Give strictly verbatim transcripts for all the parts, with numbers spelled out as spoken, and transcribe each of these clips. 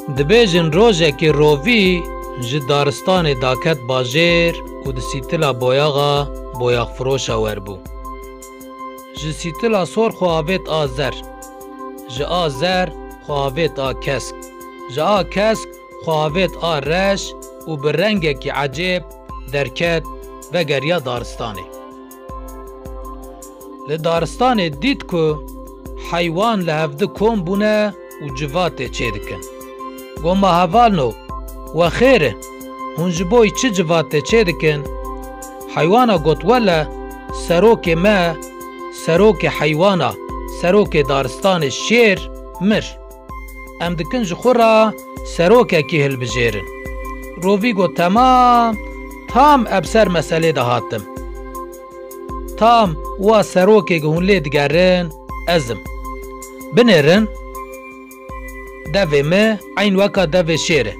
Dibêjin rojekê Rovî ji daristanê daket bajêr û di sîtila boyaxa boyaxfiroşa werbû. Ji sîtila sor xwe avêt a zer, ji a zer xwe avêt a kesk, ji a kesk xwe avêt a reş û bi rengekî ecêb derket, vegeriya daristanê. Li daristanê dît ku heywan li hevdi kom bûne û civatê çêdikin. Got, ma hevalno, we xêr e, hûn ji bo yî çi civatê çêdikin? Heywana got, wele serokê me, serokê heywana, serokê daristanê şêr mir. Em dikin ji xwe re serokekî hilbijêrin. Rovî got, temam, tam em ser meselê de hatim. Tam wa serokê ku hûn lê digerin, ez im. Binêrin, devê min eyn weka devê şêr e.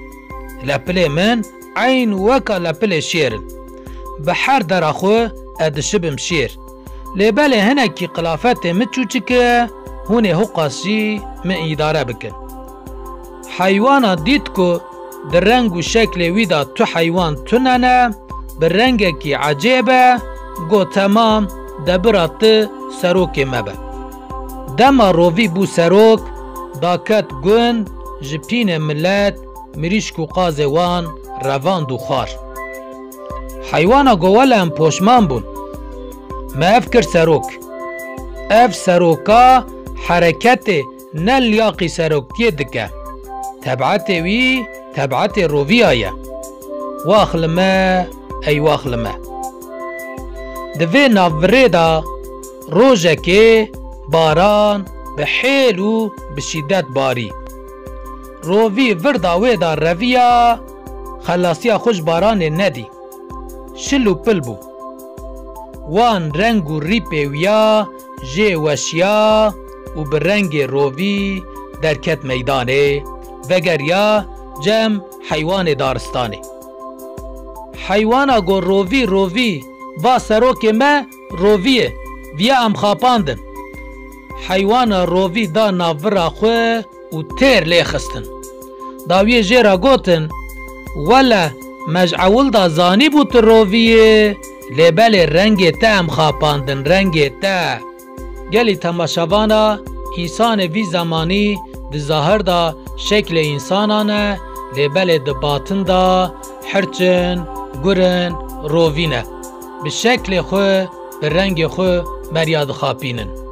Lepilê min eyn weka lepilê şêr in. Bi her dera xwe ez dişibim şêr. Lê belê hinekî qilafetê min çûçik e, hûn ê hiqas jî min îdare bikin. Heywana dît ku di reng û şeklê wî de tu heywan tune ne, bi rengekî ecêb e, got, temam, de bira tu serokê me be. Dema Rovî bû serok, daket gund, ji pînê milet, mirîşk û qazê wan revand û xwar. Heywana got, wele em poşman bûn. Me ev kir serok. Ev seroka hereketê ne liyaqî serokiyê dike. Tebetê wî tebetê Roviya ye. Wax li me, ey wax li me. Di vê navbirê de rojekê baran bi hêl û bi şîdet barî. Rovî vir da wê da reviya, xelasiya xwe ji baranê nedî. Şil û pil bû. Wan reng û rîpê wiya jê weşiya û bi rengê rovî derket meydanê, vegeriya cem heywanê daristanê. Heywana got, rovî, rovî, va serokê me rovî ye, viya em xapandin. Heywana rovî da navbira xwe û têr lê xistin. Dawiyê jê re gotin, wele me ji ewil da zanîbû tu rovî yê, lê belê rengê te em xapandin, rengê te. Gelî temaşevana, însanê vî zemanî di zahir da şeklê însanan e, lê belê di batin da hirçin, gurin, rovî ne. Bi şeklê xwe, bi rengê xwe meriya dixapînin.